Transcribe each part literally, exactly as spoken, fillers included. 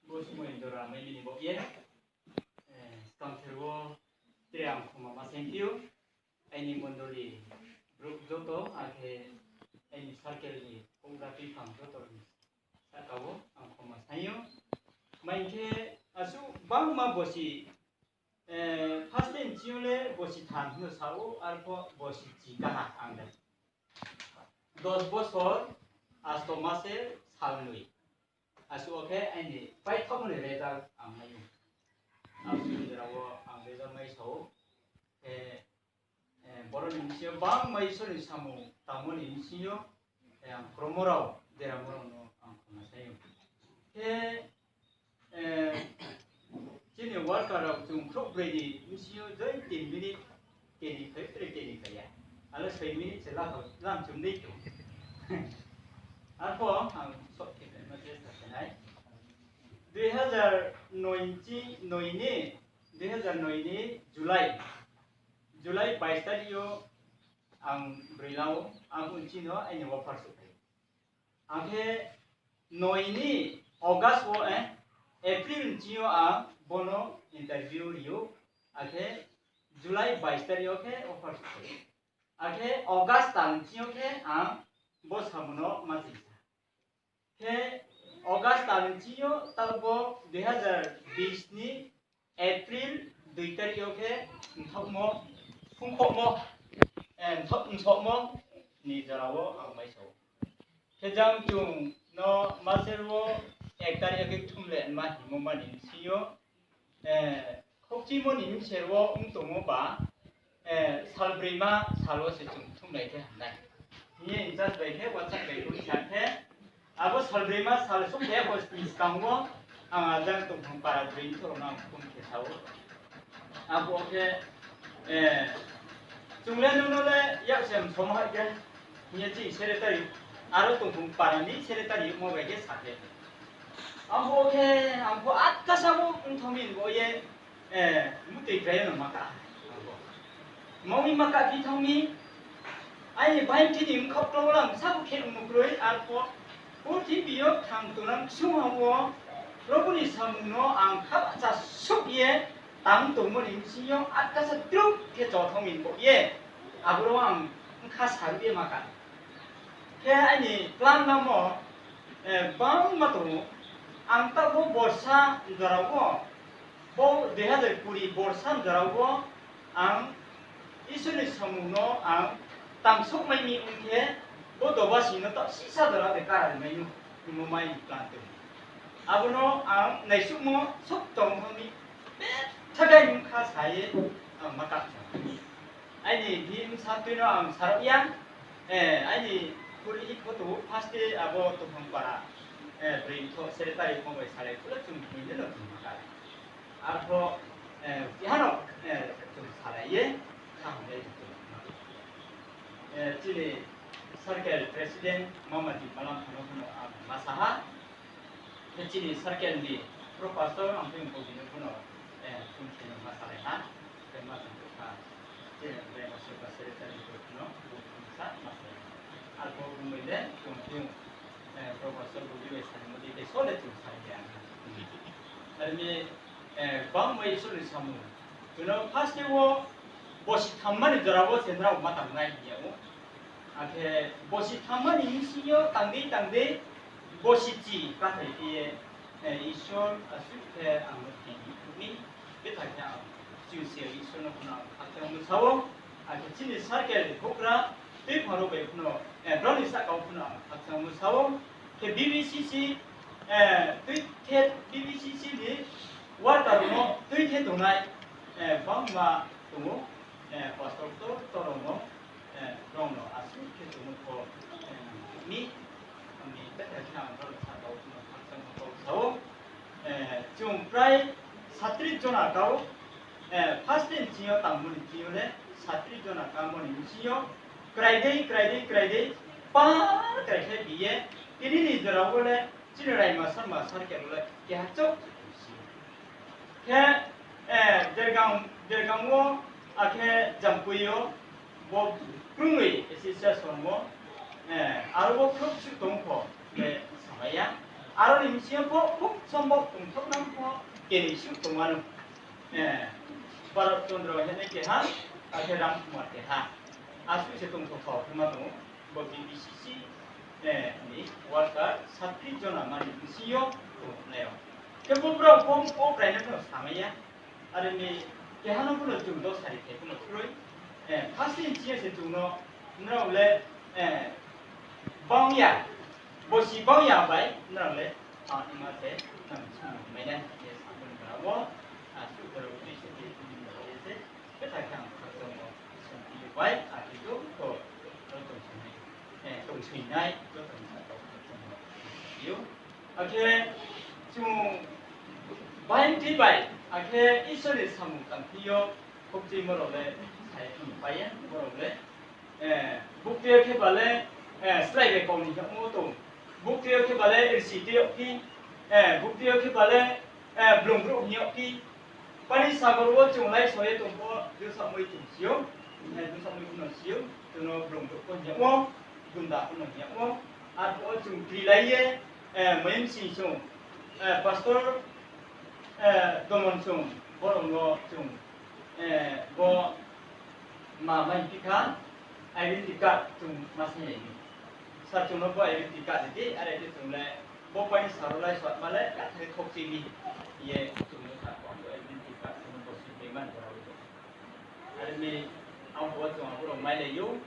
Bo somoi jora mai bini baoh ye, eh, skangther wo tre ang khoma ma saingphi ou, aini mondoli brouh joto, akhe aini circle ni houhgra tuiphang joto ni sahka wo ang khoma saing ou. Mai khe asuh bangma bosi, eh, first time chini le bosi tham hing no sa ou, arphuh bosi chi kaha ang le. Dos bosor, asto mase, salnoi. Asuh wo khe aini paithaohmo ni result ang mai ou. Asuh ni jora wo ang result mai sa ou. Khe, eh, boro ni bsing yo bangma Isor ni samung tangmo ni bsing yo, eh, ang kromo rao, deramo rao no ang khoma sai ou. Khe, eh, chini worker rao chung khrouhbroi ni bsing yo joi tin minute keni phai, tre keni phai ya. Alo soi minute se la, lam chung dei tong. Arphuh ang short khe ma chesta khe nai. Dui hazar noi ni, dui hazar noi ni July, July bais tarik yo ang broi la ou, ang unchi no aini offer souhphai. Akhe noi ni August wo, eh, April nching yo ang bono interview ri ou, akhe July bais tarik yo khe offer souhphai. Akhe August tal nching yo khe ang bo samung no ma chisa. Khe August tal nching yo taoh bo dui hazar bis ni April dui tarik yo khe mthaohmo, phungkhohmo, eh, mthaoh, mthaohmo ni jora wo ang mai sa ou. Khe jang chung no maser wo ek tarik yo khe kthum le ma hingmo ma ni bsing yo, eh, khokchimo ni bser wo ong tongmo ba, eh, salbroima sal wo se chung thumlai khe hamnai. Hing ye in charge bai khe, WhatsApp bai khe sa khe, abo salbroima sal souhphai ya bo ni skang wo, ang ajang tongthong para broi ni thoro no ang phone khe sa ou. Abo khe, eh, chung le nung no le yak se msom hai khe, hing ye chini secretary, aro tongthong para ni secretary mo bai khe sa khe. Ang pho khe, ang pho atkasa bo ongthong mi bo ye, eh, mutoi krai no ma ka. Ang pho. Mami ma ka phi thang mi, aini bai thini mkhaoh klau lang sa bo khe ongmo kroi, arphuh, purthimbi yo thang tongnang ksung ha wo, Probu ni samung no ang kha cha suh ye, tang tongmo ni bsing yo atkasa truh khe chothong mi bo ye, aboro ang bkha saruh ye ma ka. Khe aini plan namo, eh, bangma tong ou. Ang taoh bo borsa jora wo, bo dui hazar kuri borsa jora wo, ang Isor ni samung no ang tangsouhmai mi ong khe, bo dobasi no taoh sisa jora de kara ri mai ou, hingmo mai ni plan tong ou. Abo no ang naisuhmo souh tong thang mi, betha khe bkha sa ye ang ma ka. Aini bihih bsa tui no ang sarao ya, eh, aini puri hi photo first day abo tongthong para, eh, broi tho secretary mo bai salai phuh le chung hing ye no chung ma ka. Arphuh, eh, keha no, eh, chung salai ye, kha hamlai chung ma ka. Eh, chini circle president Mamati Malam phano phano ang ma sa ha. Khe chini circle ni pro pastor ang tui bo bini phano, eh, chung khe no ma salai ha. Khe ma chung kha, chini bre ma soka secretary ni phano, bo chung sa ma salai ha. Arphuh bung bai le chung tui, eh, pro pastor bo bini bai salai mo di khe so le chung salai ya. Ar mi, eh, bangma Isor ni samung. Chung no first day wo bosi thamma ni jora wo se nrao ma tangnai hing ya ou. Akhe bosi thamma ni bsing yo tang dei tang dei bosi chi kathai khe ye, eh, Isor asuh khe ang no theng ni, betha khe ang Kchusoyang Isor no phano ang khakchangmo sa ou. Akhe chini circle houhgra tuiphang rao bai phano, eh, brao ni sahka wo phano ang khakchangmo sa ou. Khe B B C C, eh, tui khe B B C C ni worker rao no tui khe tongnai, eh, bangma tong ou, eh, pastor ktor ktor rao no, eh, brao no asuh khe tongmo pho, eh, ni, ni betha khe ang brao ni sahka wo phano khakchangmo kau sa ou. Eh, chung prai satris jona kau, eh, first day ni ching yo tangmo ni ching yo le satris jona kamo ni bsing yo krai dei, krai dei, krai dei, pa krai khe bi ye, tini ni jora wo le chini Raima Sarma circle wo le keha chouh si. Khe, eh, Dergang, Dergang wo, akhe Jampui yo, bo krungnoi association wo, eh, aro bo khrouh suh tong pho, le samai ya. Ni bsing yo pho khub sombok tongthaoh nang pho, keni suh tongma no. Bharat Chandra hing ye keha, akhe Ram Kumar keha. Asuh se tongthaoh khe ma tong ou, bo B B C C ni worker satkri jona mani bsing yo tongthaoh nai rao. Khe bo brao pho mkau krai no pho samai ya. Are ni keha no pho no chung dosari khe pho no kroi. Khasi bsing yo se chung no, nrao le, bang ya, bosi bang ya bai nrao le, a, ima se, nang sung mai nai, ye sa pon gra wo, a, suh gra wo, tui se, tui se, tui se, khe thai khe ang khakchang wo, sung tui bai, a, tui to, to, to, tong sung nai, tong sung nai, to, tong sung nai, to, tong sung nai. Akhe chung bahaing tui bai, akhe Isor ni samung tang phi yo, khokchimo rao le, sai phung pai ya, borao le, buktui yo khe ba le, slái bai kau ni hingmo tong. Buktui yo khe ba le rsi tui yag phi, buktui yo khe ba le, blung brouh hing yag phi. Pani sagor wo chung laisao ye tong pho, josamoi chung si ou, josamoi pho no si ou, chung no blung brouh pho hing yag ou, gunda pho no hing yag ou. Arphuh wo chung krilai ye, moim sing chung, pastor, domon chung, borao no chung, bo ma mai phi kha, identity card chung ma sai nai ni. Sa chung no bo identity card ri di, are khe chung le bo pani sagor laisao ma le, kathai khokching ni, ye chung no sa bo identity card chung no bo si bai man gra ou. Are ni, ang bo chung abo rao mailai ou,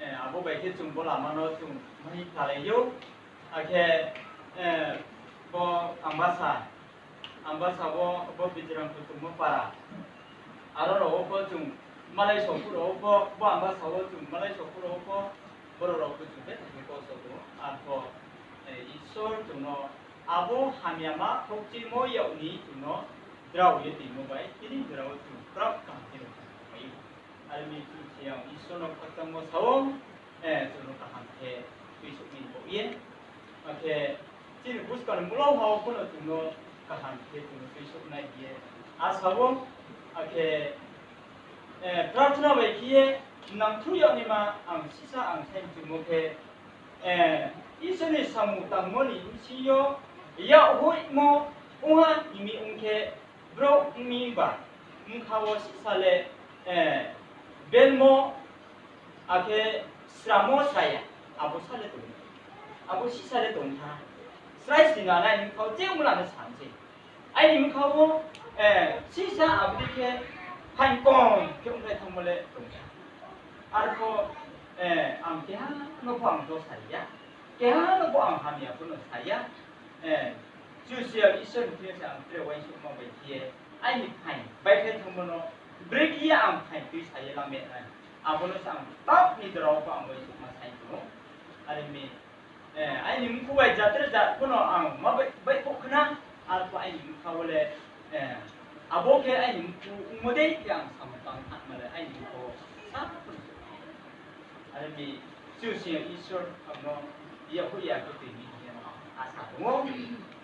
abo bai khe chung bo lama no chung mai khalai ou, akhe, bo Ambasa, Ambasa wo bo Bijiram Kutumbo para. Aro rao wo pho chung malai sophu rao wo pho, bo Ambasa wo chung malai sophu rao wo pho, borao rao pho chung khe thai khe kosto tong ou. Arphuh, Isor chung no abo hamyama khokchimo yag ni chung no drao ye tongmo bai, tini drao wo chung kraoh kaham khe no mai ou. Are ni chung se ang Isor no khakchangmo sa ou, chung no kaham khe tuisouh ni baoh ye. Akhe chini buskang ni mula ha wo pho no chung no kaham khe chung no tuisouh nai hing ye asa ou. Akhe prarthana bai khe ye nangthru yag naima ang sisa ang sai mchumo khe, Isor ni samung tangmo ni bsing yo yak hoihmo ong ha hing mi ong khe, brouh ong mi ba, bkha wo sisa le, belmo, akhe sramo sra ya, abo sa le tong, abo sisa le tong tha. Srai sri na nai bkha wo je ong la no sa se. Aini bkha wo, sisa abo dei khe phaing kom khe ongkhlai thanngmo le tong tha. Arphuh, ang keha no pho ang dosa ri ya, keha no pho ang hamya pho no sa ya. Kchusoyang Isor ni thing yo se ang tre uaingsouhma bai khe ye, aini phaing baikhlai thanngmo no, brekhe ye ang phaing tuisa ye lamai nai, abo no se ang taoh ni drao pho ang uaingsouhma sai tong ou. Are mi, aini mkhu bai jatre jat pho no ang ma bai, baihkhouh khna, arphuh aini bkha wo le, abo khe aini mkhu ongmo dei khe ang samung tang thanngma le aini bkha wo sa pho no. Are mi, Kchusoyang Isor ang no yak hoih ya khe tui mi hing ye ang asa tong ou.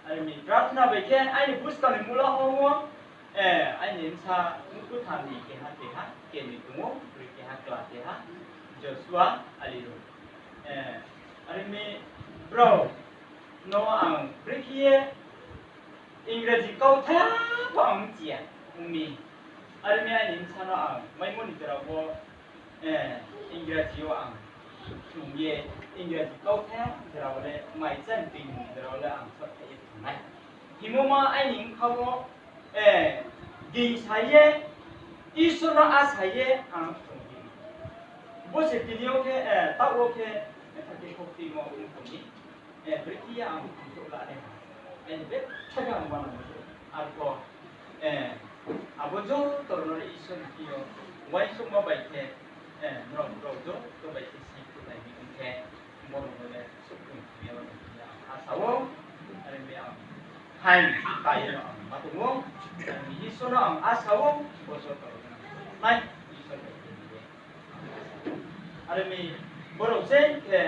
Are mi, prarthana bai khe aini buskang ni mula ha wo, aini bsa mkhu tham ni keha keha keni tong ou, broi keha kla keha, Joshua, Aliru. Are mi, brao no ang brekhe ye Ingraji kauthai pho ang mchi ya, ong mi. Are mi aini bsa no ang maimo ni jora wo, Ingraji yo ang sung ye, Ingraji kauthai jora wo le mai chá ni tui ni jora wo le ang shortcut ye sung nai. Hingmo ma aini bkha wo, gingsa ye, Isor no asa ye ang sung phi. Bo se tini yo khe, taoh wo khe, betha khe khoktuimo ong tong mi. Brekhe ye ang thangthoh la nai ha. Aini betha khe ang uanamo se. Arphuh, abo joto no le Isor ni thing yo uaingsouhma bai khe, nrao, nrao joto bai khe saikhouh nai mi ong khe, bo no le souhkong thang ya no hing ye ang asa ou. Are mi ang phaing ta ye no ang ma tong ou. Are mi Isor no ang asa ou, bo joto no nai Isor bai khe hing ye. Are mi borao se khe,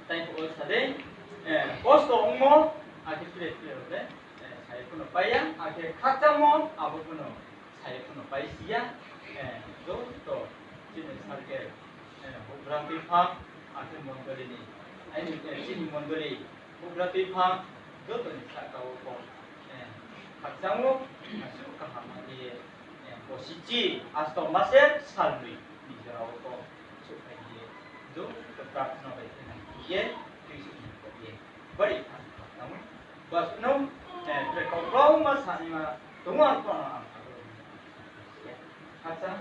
tai phuh wo sa dei, kosto ongmo, akhe tre tre rao le, sa ye pho no pai ya, akhe khakchangmo, abo pho no sa ye pho no paisi ya, joto chini circle, houhgra tuiphang, akhe mondoli ni, aini, chini mondoli, houhgra tuiphang, joto ni sahka wo pho, eh, khakchang ou, asuh kaham khe ye, eh, bo sichi, asto maser salnoi ni jora wo pho, souhphai ye, joto prarthana bai khe nang khe ye, tuisouh ni khe ye, bari khakchang ou. Bo asuh no, eh, tre kau kau ma sa ni ma, tong ang pho no ang kha. Khakchang,